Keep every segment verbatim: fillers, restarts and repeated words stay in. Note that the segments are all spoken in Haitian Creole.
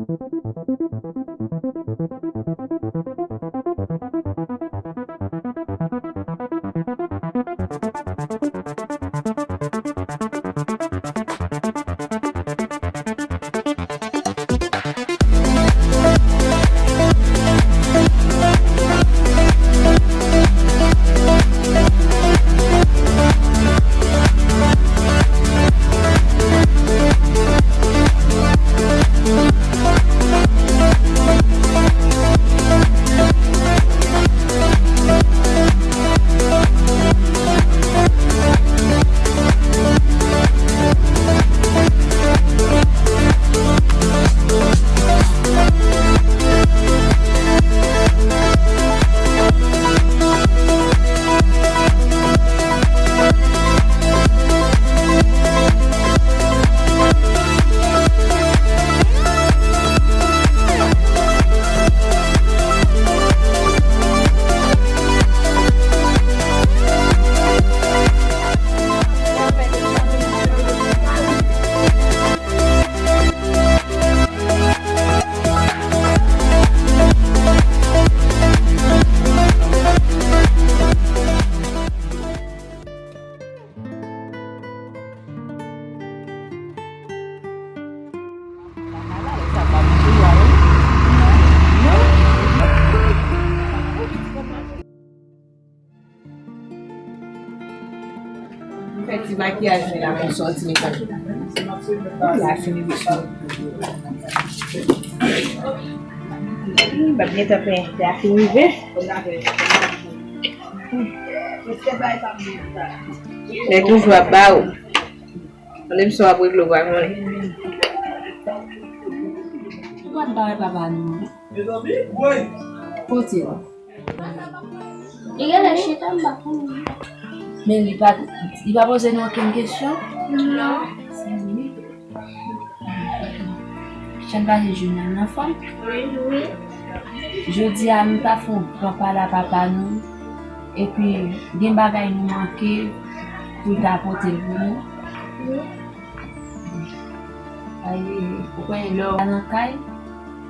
M fè ti makiyaj mwen la, mwen sòti mwen. La fini wi. Bab gentan pen, la fin rive. Lè toujou ap ba ou. Mande misye w ap regle w pa konnen. Ou pa t ba papa nou. Kote w? Li genlè chita, m pa konnen. Men li pa, li pa poze nou okenn kesyon? Non. Jan pase jounen an anfòm? Wi, wi. Jodi a nou ta fè yon gran pale a papa nou, epi gen bagay nou manke pou l ta pote l pou nou. Wi. Ay, ou konnen lè w pa nan kay,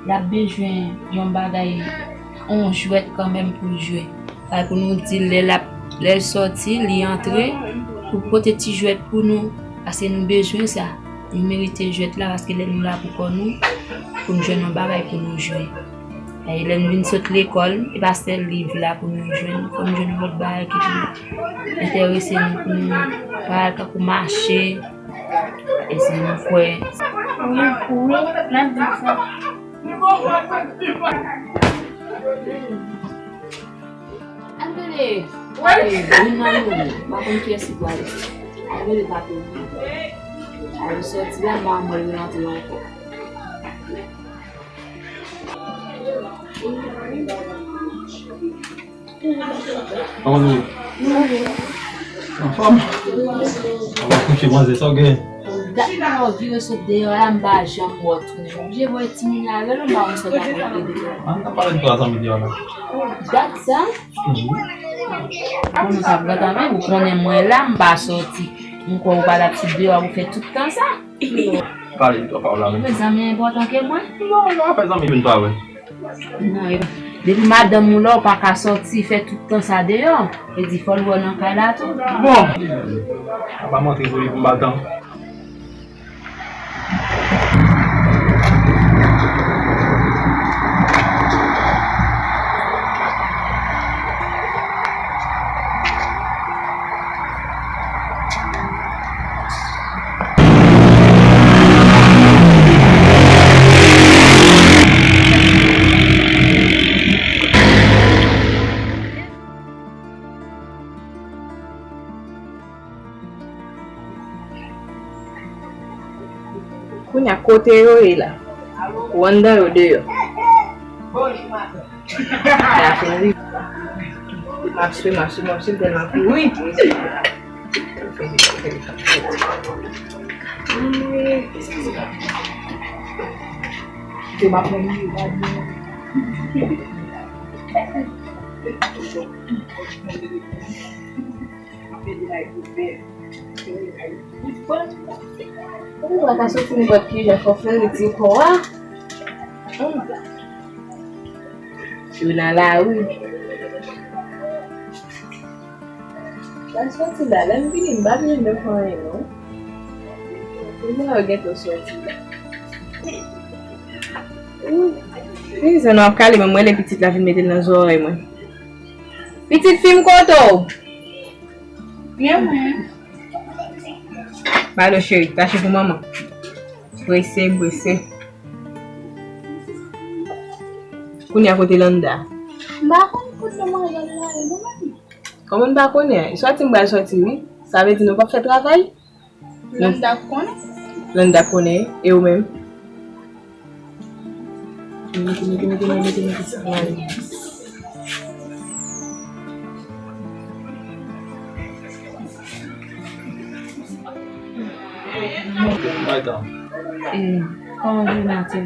l ap bezwen yon bagay, yon jwèt kanmenm pou l jwe. Kay pou nou di l lè l ap, lè l sòti, li antre, pou pote ti jwèt pou nou, paske nou bezwen sa. Nou merite jwèt la, paske lè nou la pou kò nou, pou nou jwenn yon bagay pou nou jwe. E lè n vin sot lekòl, e pa sèl liv la pou nou jwenn, fò n jwenn lòt bagay ki pou enterese nou, pou nou pa al tankou mache, e si nou kwè. Wi, wi, n ap di sa. Ann rele, e, youn nan nou, m pa konn kiyès ki pral. Ann rele papi. Al sòti la, m pa wè l rantre ankò. Kòman nou ye? Anfòm? Ou kouche, manzè, sa w gen? Dat mwen wè w vire sot deyò la, m pa janm wè w tounen. Oblije voye timoun yo avè l, m pa konn sa w t ap regle deyò. An, n ap pale de twa zanmi deyò la. Dat sa? Mhm. Bon, nou t ap gade avè w, ou konnen mwen la, m pa sòti. M kwè ou pa t ap sot deyò pou fè tout tan sa. Pale de twa pa w la menm. Mezanmi enpòtan ke mwen? Non, non, afè zanmi youn pa vre. Non, e, depi madanm ou la, ou pa ka sòti fè tout tan sa deyò. E di fò l wè w nan kay la tou. Bon. Apa m antre pou li pou m ba l tan. Kounye a, kote yo ye la? Ou anndan, yo deyò. Mache, mache, mache, m tèlman kouri. Ou pa ka soti nenpòt ki jan, fò fè l di kò a. Yo nan lari. Mwen soti la, lè m vini, m pa vin de fè anyen, non. Mwen yo gentan soti la. Wi, se nan ap kale, men mwen, lè pitit la vin mete l nan zòrèy mwen. Pitit fi m, kote w? Gen mwen. Ba l, cheri, tache pou manman. Prese, prese. Kounye a kote Landa? M pa konn kote manzè la ye, non, manmi. Kòman n pa konnen? Soti m pral soti, wi. Sa vle di nou p ap fè travay? Landa konnen? Landa konnen, e ou menm? Mete, mete, mete, mete, mete, mete sa la. Kòman jounen an te ye?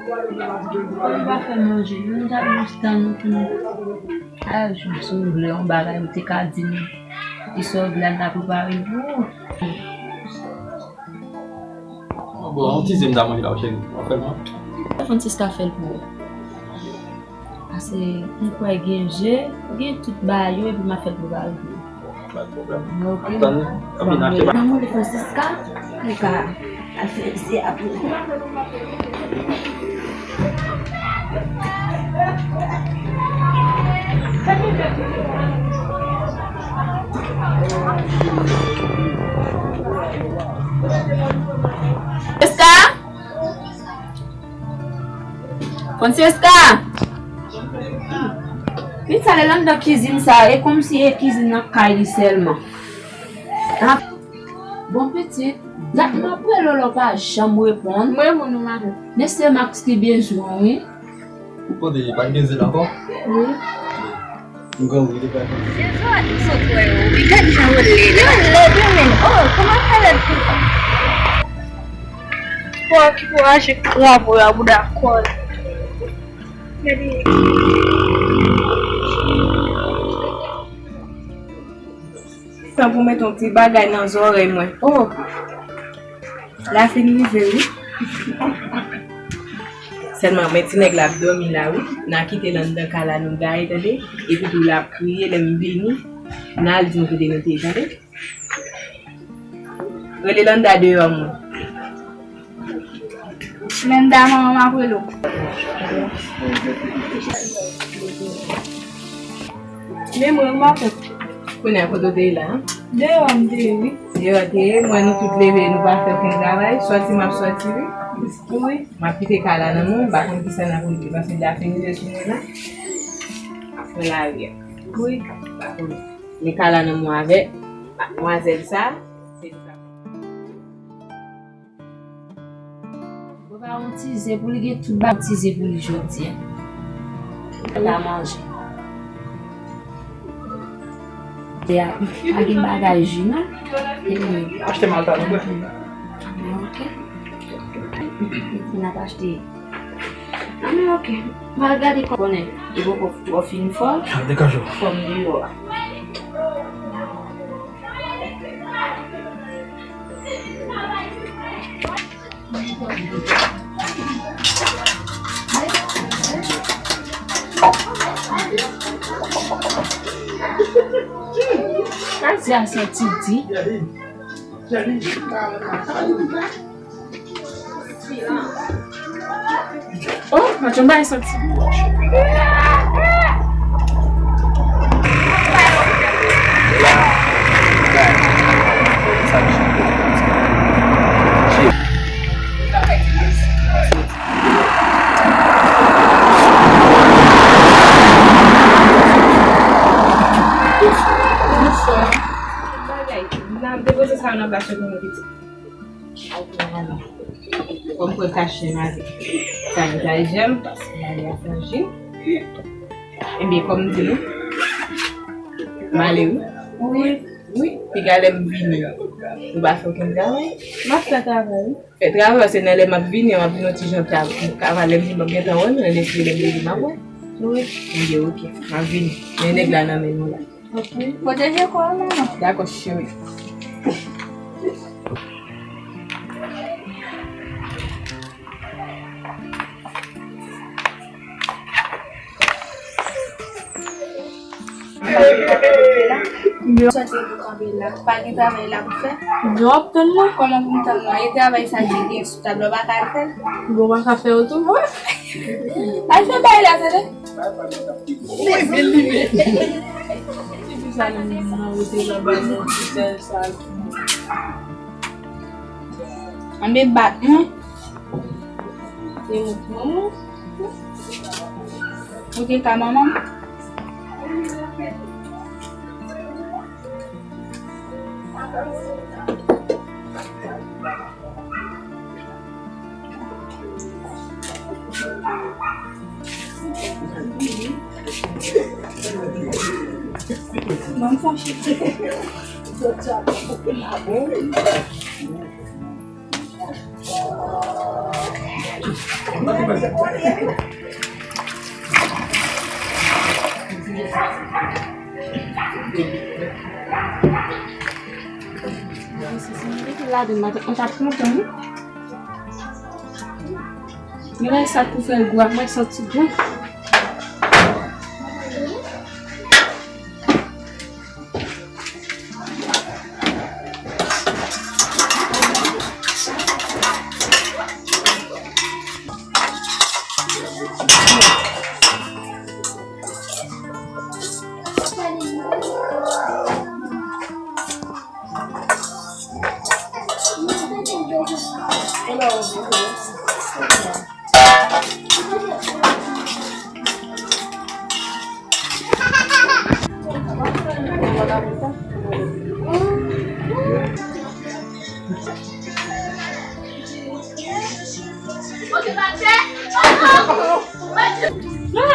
Ou pa fè manje, nou t ap jis tann ou pou nou. A, si w vle yon bagay, ou te ka di nou. Ki sa w vle, n ta prepare pou ou. Bon, yon ti ze m ta manje la, cheri. W ap fè l pou mwen? Francisca fè l pou ou. Paske m kwè gen ze, gen tout bagay yo, epi m ap fè l prepare pou ou. Pa de pwoblèm. Ok. Tann, ann vin achte pa. Nan mande Francisca, li ka al fè ze a pou ou. Francisca? Francisca! Pitit sa lè l anndan kizin sa, e kòmsi e kizin nan kay li sèlman. Ah. Bon pitit, dat m ap rele w la w pa janm reponn. Mwen moun ou madanm. Men se Max ki bezwen w, wi. Ou kote, pa t gen zen ankò? Wi. M gen wi, li pa. Se zo a ki sot wè yo, wi. Gad jan yo led. Yo led, wi, men. Oh, kòman fè led konsa? Pou ki pou rache krabo a bouda kòl. Gade. Tan pou mete yon ti bagay nan zòrèy mwen. Oh! La fin rive, wi. Sèlman, men ti nèg la ap dòmi la, wi. N a kite l anndan kay la, nou gaye, tande. Epi tou l ap kriye, lè m vini, n al di m kote nou te ye, tande. Rele Landa deyò mwen. Landa, manman m ap rele w. Men mwen, m ap fè. Kounye a, kote w te ye la, an? Deyò m te ye, wi. Deyò te ye, mwen, nou tout leve, nou pa fè okenn travay. Sòti, m ap sòti, wi. Wi. M ap kite kay la nan men w, m pa konn kisa n ap regle, paske l ap fin rive sou mwen la. Ap fè lari a. Wi. M pa konn. Men kay la nan men w avèk madmwazèl sa, se li k ap Prepare yon ti ze pou li, gen tout bagay ti ze pou li jodi a. Li ta manje. Te a, pa gen bagay ji, non? Achte malta, nou bwè. Ok. N ap achte. Ah, men ok. M al gade kò konnen. Li poko twò fin fò. Degaje w. Fò m deyò a. Sa se a santi di. Oh, mwen tonbe a santi. Bagay, nan depoze sa nan plas yo pou mwen pitit. Fò m pran kachem avèk sanitayzè m, paske m ale a Franchi. Ebyen, kòm m di nou, m ale wi. Wi. Wi, piga lè m vini, nou pa fè okenn travay. M ap fè travay wi. Fè travay, paske nan lè m ap vini an, m ap vin yon ti jan ta, m ka, lè m vini, m ap gentan wè nou, lè m vini, lè m vini, m ap wè. Wi. Ebyen, oke, m ap vini. Men nèg la nan men nou la. Ok. Pwoteje kò w, manman. Dakò, cheri. Sòti pou kanpe la. Pa gen travay la pou fè. Yo ap tann la. Kòman pou m tann la? E travay sa ki gen sou tab la, w pa ka al fè l? Bon, w pa ka fè yo tou. Al fè bay la, tande. Wi, byen li menm. Epi sa, nou, nou, nou, nou, nou, nou, Ann bat mwen. Se mwen, mwen. Ou te ka manman m? Ladan, matant mwen t ap kontan, wi. Men lè sa pou fè l gou, ap mwen santi gou.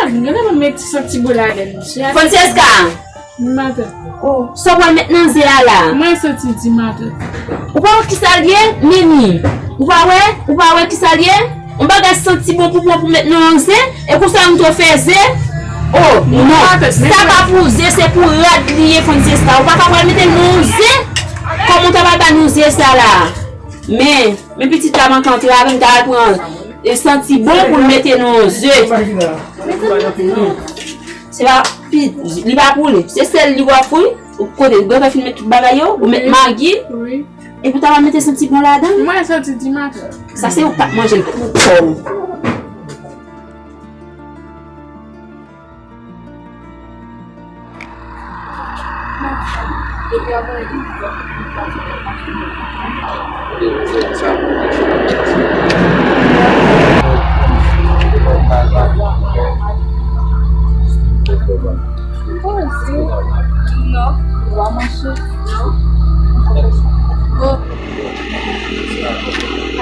Ah, gade mwen met ti santi bon ladan l, mesye. Francesca, matant. Oh, sa w pral met nan ze a la? Mwen santi di matant. Ou pa wè kisa l ye, Mimi? Ou pa wè? Ou pa wè kisa l ye? Yon bagay santi bon pou pran pou met nan yon ze, e konsa nou tou fè ze? Oh, non. Sa pa pou ze, se pou rad li ye, Francesca. Ou pa ka pral mete l nan yon ze? Kòman w ta pral ba nou ze sa la? Men, men pitit la manke antre avè m, ta al pran e santi bon pou l mete nan yon ze. Se pa, pi, li pa pou li. Se sèl li w ap fouy. Ou kote, ou gentan fin met tout bagay yo, ou met magi. Wi. Epi w ta va mete santi bon ladan. Mwen santi di maten. Sa se ou k ap manje l pou kò w.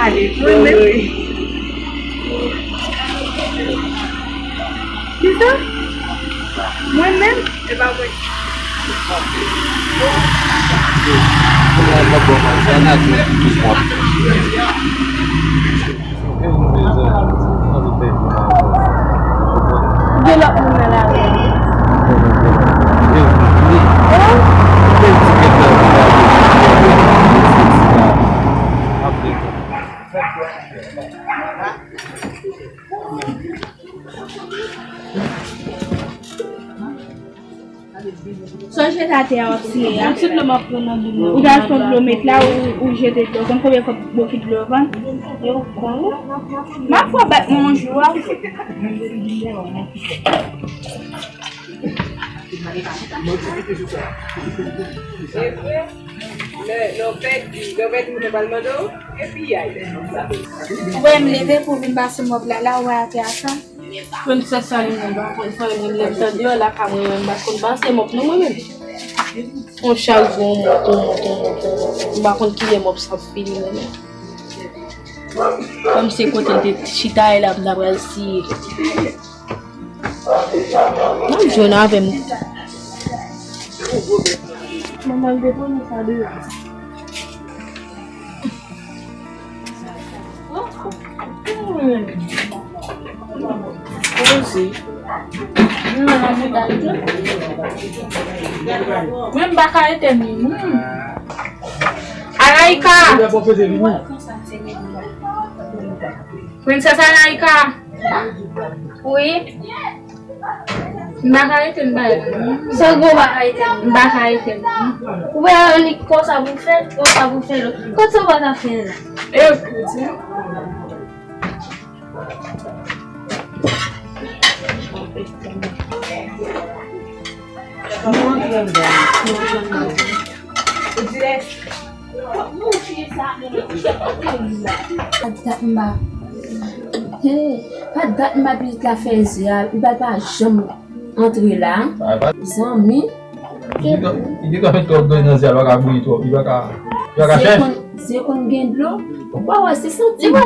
Ale, mwen menm. Kisa? Mwen menm? E pa mwen. Gen lòt moun nan lari a. Sa w jete atè a w ap siye a. Ou t al pran dlo met la, ou, ou jete dlo. Konn konbyen fwa bokit dlo vann? Yo konn. M ap fè w bat mwen yon jou a. Lè, lè w pèdi, lè w pèdi moun nan pral mande w, epi y ay. Ou wè m leve pou vin pase mòb la, la ou wè atè a sa. Prensès sa li menm, m pa konn sa li menm, lè m tande yo lakay mwen, mwen m pa konn pase mòb non mwen menm. On chak jou on mòb, on mòb, on mòb, on mòb. M pa konn kilè mòb sa ap fini mwen menm. Kòm se kote m te chita ye la, m ta pral siye. Mwen jwenn avè m. Manman l te poze sa deyò. Poze. Mwen m pa ka etène. Alaïka! Prensès Alaïka! Wi. M pa ka rete, m pa rete. Sa w gen w pa ka rete? M pa ka rete. Ou wè annik konsa pou fè, konsa pou fè lòt. Kot sa w pa ka fè la? E yo ki di. Pa dat m pa, hey, pa dat m pa pitit la fè ze a, li pa, pa janm antre la. Zanmi. Li gen tan met twòp dlo nan ze a, li pa ka bouyi twòp, li pa ka, li pa ka chèch. Ze konn, ze konn gen dlo. Ou pa wè, se santi bon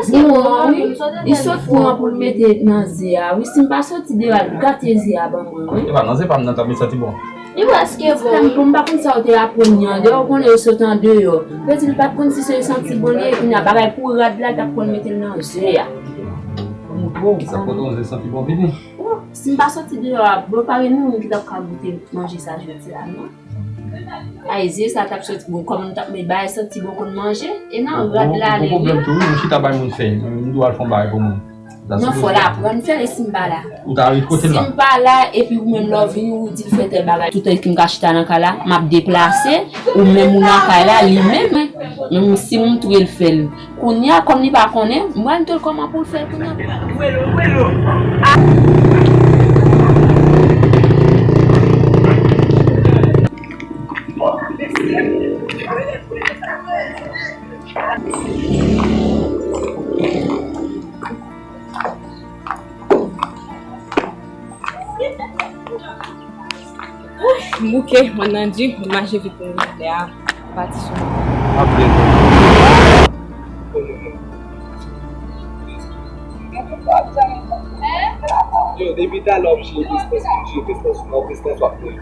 an, wi. Li sot pran pou l mete nan ze a, wi. Si m pa soti deyò, al gate ze a ban mwen, wi. E pa nan ze pa m nan t ap met santi bon. Li prèske bon. Pou m pa konn sa w te aprann li andeyò, ou konnen yo sot andeyò. Yo di li pa t konn si se santi bon li ye, kounye a bagay pou rad la, l t ap konn mete l nan ze a. Sa kote yon ze santi bon vini. Oh, si m pa soti deyò a, bon, pa gen moun ki t ap ka goute manje sa jodi a, non. Ay, ze sa t ap soti bon, kòm m t ap met bagay santi bon konn manje, e nan rad la li ye. Gon pwoblèm tou, wi, m chita bay moun fèy, m dwe al fè yon bagay pou moun. Non, fò l aprann fè l, e si m pa la? Ou ta ret kote l la? Si m pa la, epi ou menm lè w vini, ou di l fè tèl bagay. Toutan ki m ka chita nan kay la, m ap deplase, ou menm ou nan kay la, li menm, menm si m touye l fè l. Kounye a, kòm li pa konnen, m pral montre l kòman pou l fè l kounye a. M bouke, mwen nan di, mwen mache vit pou mwen lè a pati sou mwen. Yo, depi talè w ap jere distans, w ap jere distans, w ap jere distans, w ap jere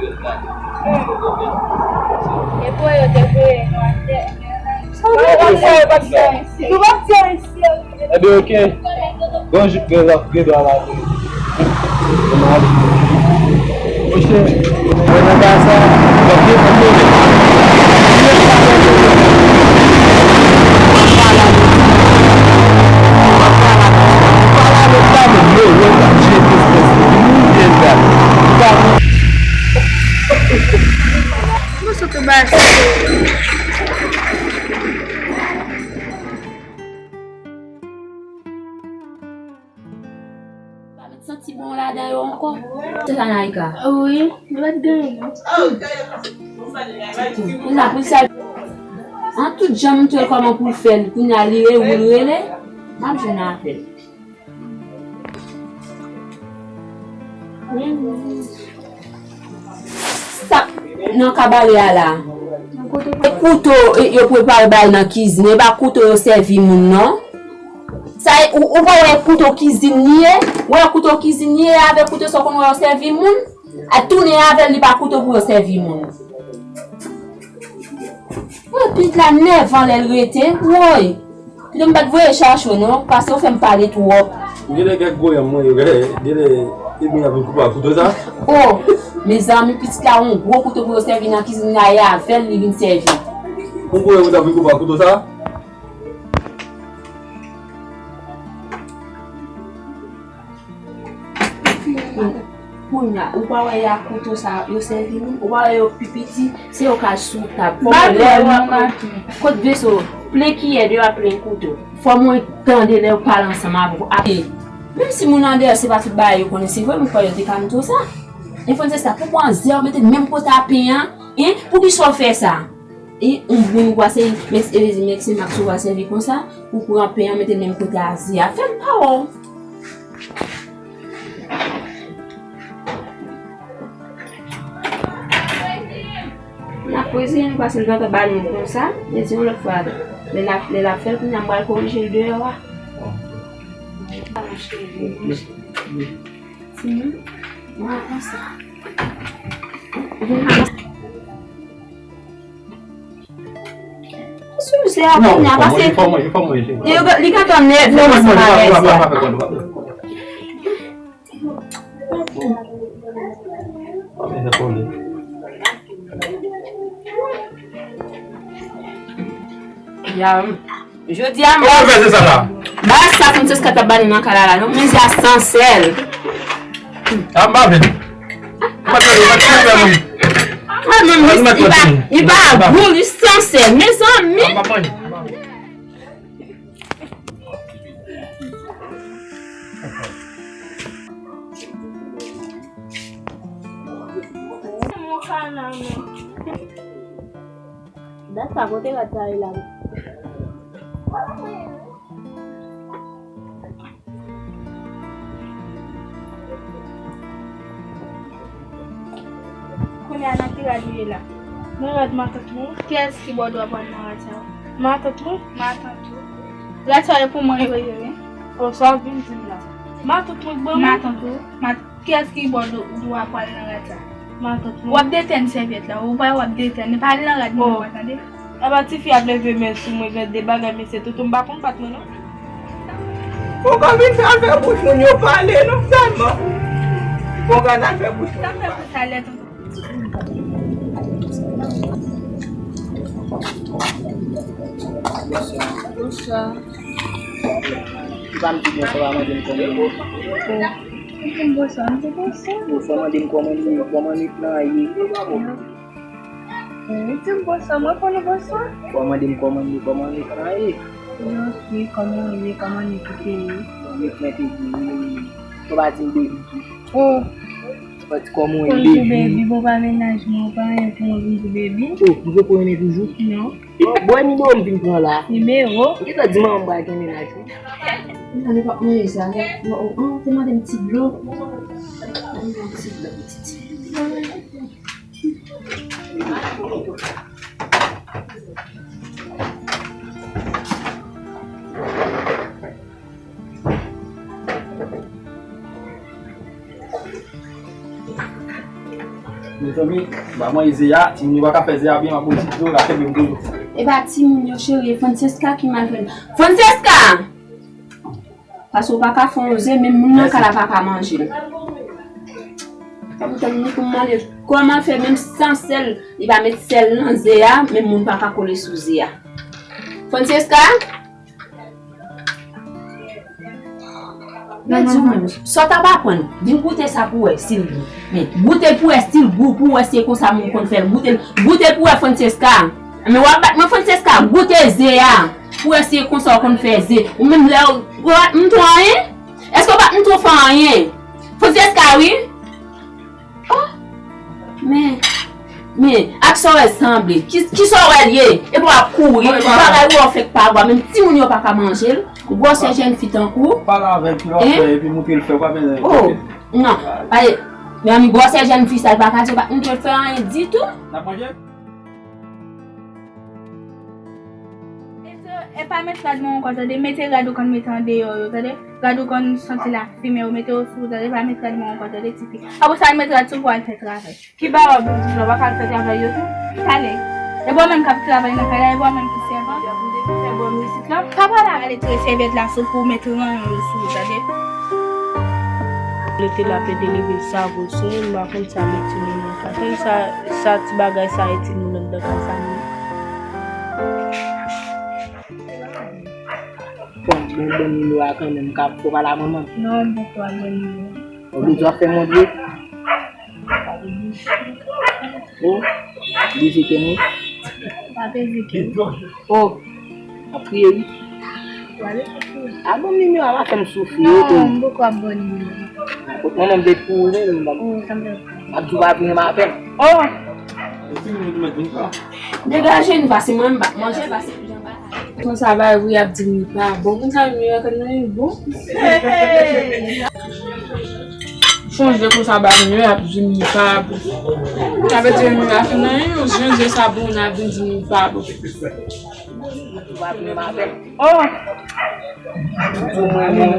distans. E pou yo te voye nou atè. Sa w ap fè, yo p ap fè anyen. Nou p ap fè anyen. Ebyen, oke. Bon, j-, gen lòt, gen dwa la. Monchè, mwen nan kay sa, lòt gen konn move. Mwen sot anba. Pa met santi bon ladan yo ankò. Se sa, Naïka? Wi, nou pa t genyen, non. Kounye a pou sa, an tout jan m montre l kòman pou l fè l. Kounye a li rele, ou l rele, m ap jwenn avè l. Sa nan kabare a la. E kouto, e, yo prepare bay nan kizin. E pa kouto yo sèvi moun, non. Sa e, ou, ou pa wè kouto kizin li ye? Ou wè kouto kizin li ye avèk kouto sa w konn wè yo sèvi moun? A tounen avè l, li pa kouto pou yo sèvi moun. Woy, pitit la nèvan lè l rete. Woy. Pito m pa t voye chache w non, pase w fè m pale twòp. Genlè kèk gwo yanm mwen yo, genlè, genlè, ebyen y ap vin koupe ak kouto sa. Oh, mezanmi, pitit la yon gwo kouto pou yo sèvi nan kizin la, e avè l li vin sèvi. Yon gwo yanm yo t ap vin koupe ak kouto sa. Kounye a, ou pa wè y a kouto sa yo sèvi moun, ou pa wè yo pi piti, se yo k al sou tab. Fò mwen lè w ap, kot veso, plen kiyè deyò a plen kouto. Fò mwen tande lè yo pale ansanm avè w. Ape, menm si moun andeyò se pa tout bagay yo konnen, se vre, mwen kwè yo te ka montre w sa. E Francesca, pou pran zè w mete menm kote a pen an, en, poukisa w fè sa? E yon moun ou pase, men, e, men se Max ou pral sèvi konsa, ou pran pen an mete menm kote a zè a. Fè m pa wè w. N ap rezeye nou pase l gentan ba nou konsa, men se yon lòt fwa, lè n ap, lè l ap fè l, kounye a m pral korije l deyò a. Timoun, mwen konsa. Sou se a kounye a, paske li gentan nève ansanm avè zè a. Ya, jodi a, m pa vle sa la. Ba sa Francesca t ap ba nou nan kay la la, non, men zè a san sèl. A m pa vle. Ah, non, li pa, li pa gou, li sansè, mezanmi. Dat sa kote rad sa ye la. Kounye a nan ki rad li ye la? Nan rad matant mwen. Kiyès ki ba w dwa pral nan rad sa a? Matant mwen. Matant ou. Rad sa a e pou mwen yo ye, wi. O, sa w vin di m la. Matant mwen k ban mwen? Matant ou. Mat-, kiyès ki ba w dwa pral nan rad sa a? Matant mwen. W ap detèn sèvyèt la, ou pa w ap detèn, pa al nan rad moun yo, tande? Apa tifi ap leve men sou mwen, gen de bagay mesye toutou, m pa konn bat mwen non. Fò w ka vin fè al fè bouch moun yo pale non sèlman. Fò w ka al fè bouch moun yo pale. Sa lè tonton. Bonswa. Ou pa m di bonswa, pa mande m kòman ou ye. Ou di m bonswa, m di bonswa. Ou fò mande m kòman m ye, kòman nèg lan ye. Ou di m bonswa, mwen fò nou bonswa. Fò mande m kòman m ye, kòman nèg lan ye. Ok, kòman ou ye, kòman nèg ou te ye? Nèg mwen te di wi. Ou pa di m baby tou. Oh. Ou pa di kòman ou ye, baby? Konn pou baby, bon pa mennaj mwen, ou pa renmen pou mwen vin pou baby. Oh, m poko renmen toujou? Non. Bon, bwè nimewo m vin pran la. Nimewo? Ou gentan di manman m pral gen mennaj wi. Nan li p ap manje sa non. Ou te mande m ti dlo. Mande m ti dlo, ti ti. Mezanmi, ba mwen ze a, timoun yo pa ka fè ze a byen, m ap bwè ti dlo la, kenbe m toujou. E pa timoun yo, cheri, e Francesca ki mal fè l. Francesca! Paske w pa ka fè yon ze, menm moun nan kay la pa ka manje l. Sa m tann ni pou m mande l kòman l fè, menm san sèl, li pa met sèl nan ze a, menm moun pa ka kole sou ze a. Francesca? Men di w menm, sa w t ap aprann, vin goute sa pou w wè si l gou. Men, goute l pou w wè si l gou, pou w wè si e konsa moun konn fè l. Goute l, goute l pou w wè, Francesca. Men w ap bat mwen, Francesca, goute ze a. Pou w wè si e konsa w konn fè ze. Ou menm lè w, w ap montre w anyen? Èske w p ap montre w fè anyen? Francesca, wi. Oh! Men, men, ak sa w wè l sanble. Ki, ki sa w wè l ye? Epi w ap kouri. Bagay ou wè w fèk pa bwa. Menm timoun yo pa ka manje l. Gwosè jèn fi tankou w. Pale avè l, ki w ap fè, epi montre l fè, w pa bezwen. Oh, non. Ay, men gwosè jèn fi sa, l pa ka di, w pa montre l fè anyen ditou. N ap manje? Mesye, e pa met rad mwen ankò, tande. Mete rad ou konn mete andeyò yo, tande. Rad ou konn santi lafimen yo, mete yo sou ou, tande. Pa met rad mwen ankò, tande, tifi. Apre sa, al met rad sou pou al fè travay. Ki ba w ap di la, w pa ka al fè travay yo tou? Talè. E pa w menm k ap travay nan kay la, e pa w menm ki sèvant? Fè bon isit la. Pa pale avè l, retire sèvyèt la sou pou w mete ranyon yo sou ou, tande. Lete l ap ede leve savo sou moun, m pa konn sa met timoun nan ka fè. Sa, sa ti bagay sa e timoun anndan ka sa menm. Bon, bon, bon nimewo a kanmenm, ka fò pale a manman. Non, m poko ap bon nimewo. Ou bezwen fè montre? Oh, li vizite nou? Pa vizite. Oh, ap kriye wi. Wale ap kriye. A bon nimewo a pa fè m soufri. Non, m poko ap bon nimewo. Kot manman m vle pou ou menm, m ap di w pa vin avè m. Oh! Degaje nou, pase mwen m pa manje, pase jan pa. Konsa bagay wi ap di m li pa bon. Konsa menm yo konn nan li bon. Sonje konsa bagay yo ap di m li pa bon. Sa vle di menm yo ap nan li, yon jan je sa bon, n ap vin di m li pa bon. Ou pa vin avè m. Oh! Ou di mwen non.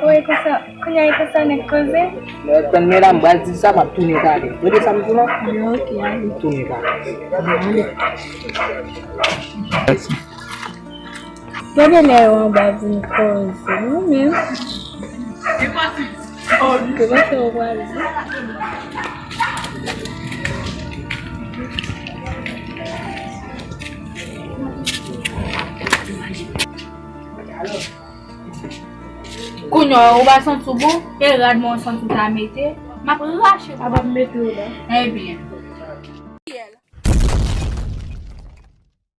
Wi, konsa, kounye a e konsa nèg koze. Lè w tann mwen la, m pral di sa, m ap tounen talè. Tande sa m di w la? Yo, ok, ale. M tounen talè. Ale. Gade lè yo anba vin koze, nou menm. Ki kote w prale? Kounye a, ou pa santi w bon? E rad mwen w santi w ta mete? M ap rache pou. Ap ap mete w la. Ebyen.